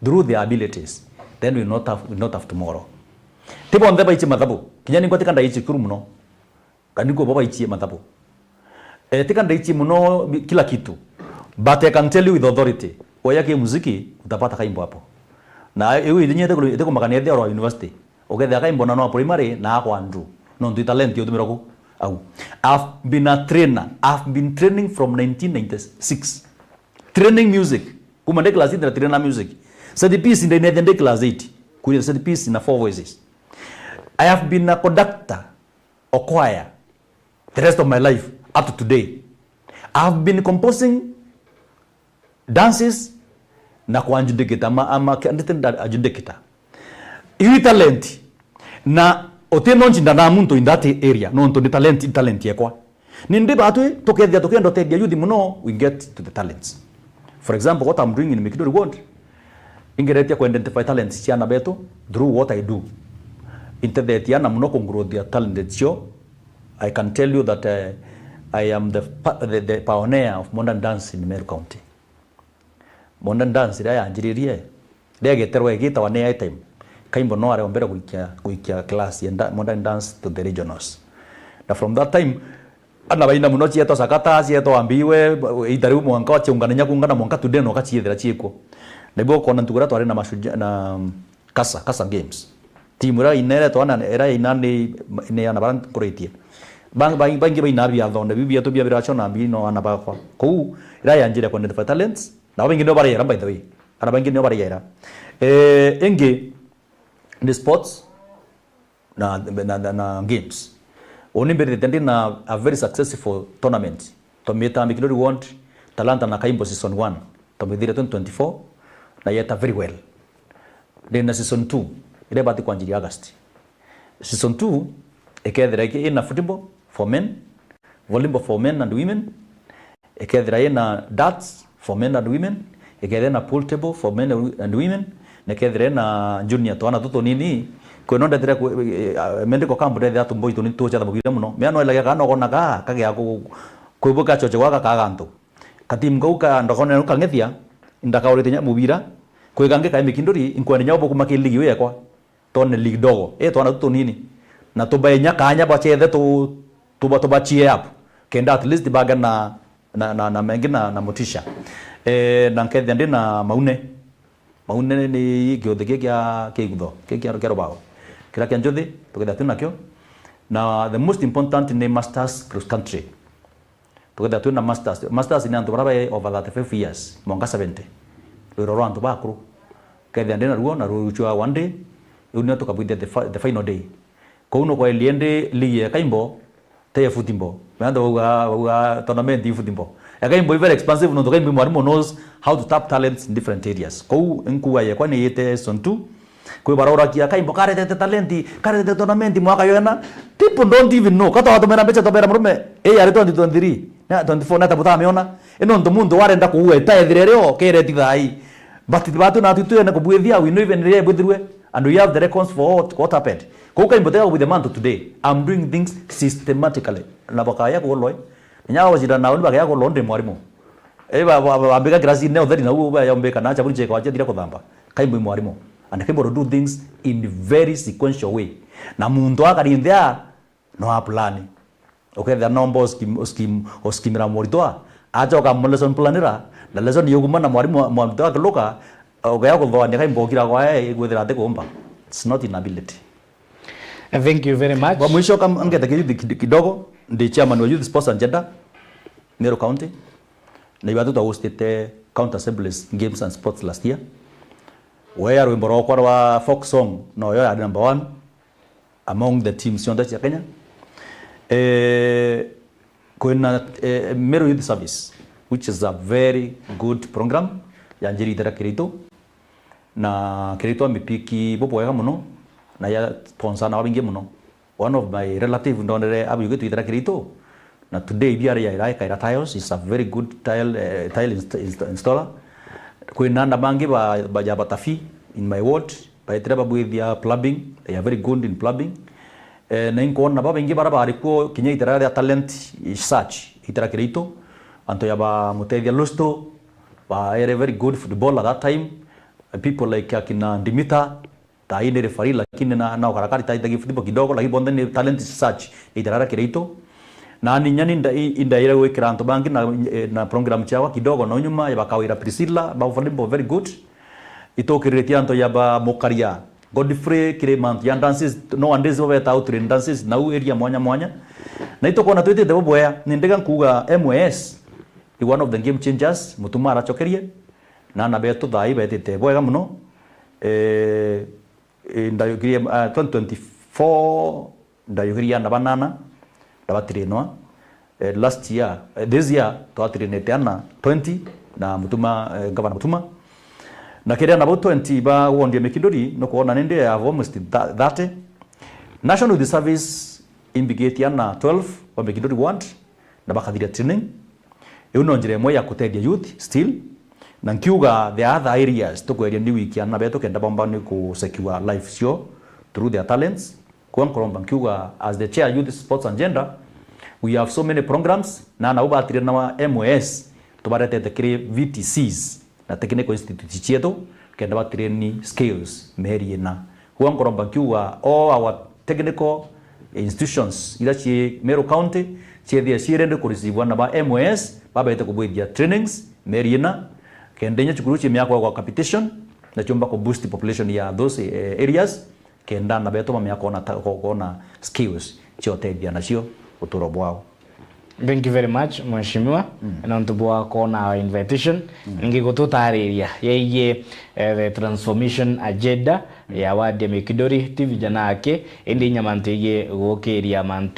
through their abilities, then we not have, we not have tomorrow. Ti bonthe baichie mathabu. Kinya ningwa tika ndaichie cukuru muno. Kani kuo bo baichie mathabu. Eh, tika ndaichie muno bi-, kila kitu. But I can tell you with authority, oya ki muziki, utapata Kaimbo hapo. Na iu itinyete kulu-, itikumakania ethia oro university. Ukethia Kaimbo na no primary na akwa ndu. No ntu talent yo tumira ku. Au. I've been a trainer. I've been training from nineteen ninety-six. Training music. Kuma ndi class eight na trainer music. Set piece ndi nethia ndi class eight. Kuria set piece na four voices. I have been a conductor of choir the rest of my life up to today. I have been composing dances na kwa adjudicator, ama, ama candidate adjudicator. Iu talent. Na uti no ncinda na muntu in that area, nontu ni talent, talent yekwa. Nindi batwi tukethia tukienda utethia youth muno, we get to the talents. For example, what I'm doing in Mikinduri Ward, ingeretia ku identify talents cia ana betu through what I do. Intethetie ana muno ku grow their talent cio. I can tell you that, eh, I am the pa-, the, the pioneer of modern dance in Meru County. Modern dance iria yanjiririe, riria igeterwa igitawa ni airtime, Kaimbo no aria ombere guikia, guikia class ya da-, modern dance to the regionals. Na from that time, ana baina muno cietwa Sakata, cietwa Ambiwe, ita riu mwanka wa ciungana nya kuungana mwanka today no kaciethira ciikuo. Niguo ukona ntuku iria twari na Mashujaa, na Kasa, Kasa Games. Timu iria ina iretwa ana, iria ina ni, ni ana baria nkuritie. Bang-, bang-, baingi baina biathone, biu bietu bia biracho na mbi no ana bakwa. Kou, iria yanjire ku identify talents, nabo baingi nio bariera, by the way. Ana baingi nio bariera. Eh, ingi, ni sports na, na, na, na games. Uni mbirite ndi na a very successful tournament. Twamita Mikinduri Ward, Talanta na Kaimbo season one. Twamithire twenty twenty-four, na yeta very well. Ndi na season two, iria ibati kwanjiria August. Season two ikethira iki-, ina football for men, volleyball for men and women, ikethira ina darts for men and women, ikethire na pool table for men and women, na ikethire na junior twana tutu tunini. Kwino ndethire ku-, eh, eh, medical camp ndethira tumboi tunini tuchatha mugire muno. Mea no elagia kana ogona ka, kagia ku-, kwibuka choche gwaka ka gantu. Katimu kau ka ndokone kang'ethia, ndakaurite nya mubira, kwi kangi kai Mikinduri, inkwenda nya ubukuma ki ligi yekwa, tone ligi dogo. Eh, twana tu tunini. Na tubae nya kanya bachethe tu, tuba, tuba cheer up. Kenda at least baga na, na, na, na mengi na, na motisha. Eh, na nkethia ndi na maune. Maune ni kiuthi kia, kia, kia igutho, kia, kia, kia rubao. Kira kia njuthi, tukethia twinakio. Na the most important ni masters cross country. Tukethia twina masters. Masters ni antu bara bai over thirty-five years, mwanka seventy. Rwiro rwa antu bakuru. Kethia ndi naruo, na ruchwa one day, riu nio tukabwithia the fi-, the final day. Kou no kwaelie ndi ligi ya Kaimbo, te ya football. Mea antu bauga, bauga tournament i football. Ya Kaimbo i very expensive, nontu Kaimbo i mwarimu knows how to tap talents in different areas. Kou nkuga yekwa ni yite season two, kwi bara urakia Kaimbo karetete talenti, karetete tournament mwaka yona. People don't even know. Kata watumira mbeca tobera murume, ii yari twenty twenty-three, na twenty-four, na tabutamiona. Ino ntu muntu warenda kuua itaethire rio, kereti thai. But batu na tu twene kubwithia, we know even ria bwithirwe, and we have the records for what, what happened. Kou Kaimbo tega kubwithia mantu today. I'm doing things systematically. Na bakaya kuloi. Nya wajira nao ni bakaya kuloi ndi mwarimu. Eh, ba, ba, ba, bambika kirasi ne utheri na u ba yombika na chaburi cheka wacha thira kuthamba. Kaimbo i mwarimu. And Kaimbo to do things in very sequential way. Na muntu akari nthia no a plan. Ukethia no mbo scheme, scheme, o scheme ra moritwa. Acha uka lesson planira. Na lesson yuguma na mwarimu, mwarimu akiluka, ukaya kuthoania Kaimbo kira kwa e gwithira ati kumba. It's not inability. Thank you very much. Kwa mwisho, kam-, ngeta kid-, kid-, kidogo, ndi chairman wa Youth Sports and Gender, Meru County. Na ibatu twa hostete County Assemblies Games and Sports last year. Wea rwimbo rwakwa rwa folk song, no yo yari number one among the teams cionthe cia Kenya. Eh, kwina, eh, Meru Youth Service, which is a very good program, yanjiri itera Kirito. Na Kirito amipiki bubwega muno, na ya sponsor na babingi muno. One of my relative ndonere abuyugitwe itera Kirito, na today biari ya irae kaira tiles, is a very good tile, eh, tile inst-, inst-, installer. Kwina na bangi ba, ba, ya Batafi in my ward, baetire babwithia plumbing, they are very good in plumbing. Eh, na inkwona babaingi bara bari kuo kinya itera ria talent search, itera Kirito, antu ya ba Mutethia Lusto, ba ere very good football at that time. People like akina Dimita, thaa hii ni referee, lakini na, na ukarakari taitagi football kidogo, lakini bonthe ni talent search, itera ria Kirito. Na ni nyani nda-, i-, indaire gwikira antu bangi na, eh, na program ciawa kidogo, na nyuma ya bakawira Priscilla, ba volleyball very good. Itukiriritie antu ya ba Mukaria, Godfrey, kiri mantu ya dances, nowadays bo beta out in dances, na u area mwanya mwanya. Na itukwona twitite bubwea, ni ndiga nkuga M S is one of the game changers, Mutuma arachokerie, na ana betu thai betite bwega muno. Eh, eh, ndayukirie, ah, twenty twenty-four, ndayukirie ana banana, ndabatire noa. Eh, last year, eh, this year, twatire nete ana twenty, na Mutuma, eh, Governor Mutuma. Na kiri ana bau twenty ba ward ya Mikinduri, nukwona nindi I have almost tha-, thirty. National Youth Service imbigitie ana twelve ba Mikinduri ward, na bakathiria training. Iu no njira imwe ya kutethia youth still. Na nkiuga the other areas, tukweria ni wiki ana betu kenda bomba ni ku secure life cio through their talents. Kwa nkuromba nkiuga, as the chair youth sports and gender, we have so many programs, na nau batire na M S, tubaretete kiri V T Cs na technical institutes cietu, kenda batireni skills meri ina. Kwa nkuromba nkiuga, all our technical institutions ira ci Meru County, ciethia ci ready ku receive na ba M S, babete kubwithia trainings meri ina, kenda inya cukuru ci miako gwa capitation, na ciumba ku boost population ya those, eh, areas, kenda ana betu bamenya kwona ta-, ko-, kwona skills cia utethia nacio uturo bwao. Thank you very much, Mheshimiwa, nontu bwa kwona our invitation. Ningi gututariria yegie, eh, the transformation agenda ya ward ya Mikinduri ti vijana ake, indi inya mantu yegie gukiria mantu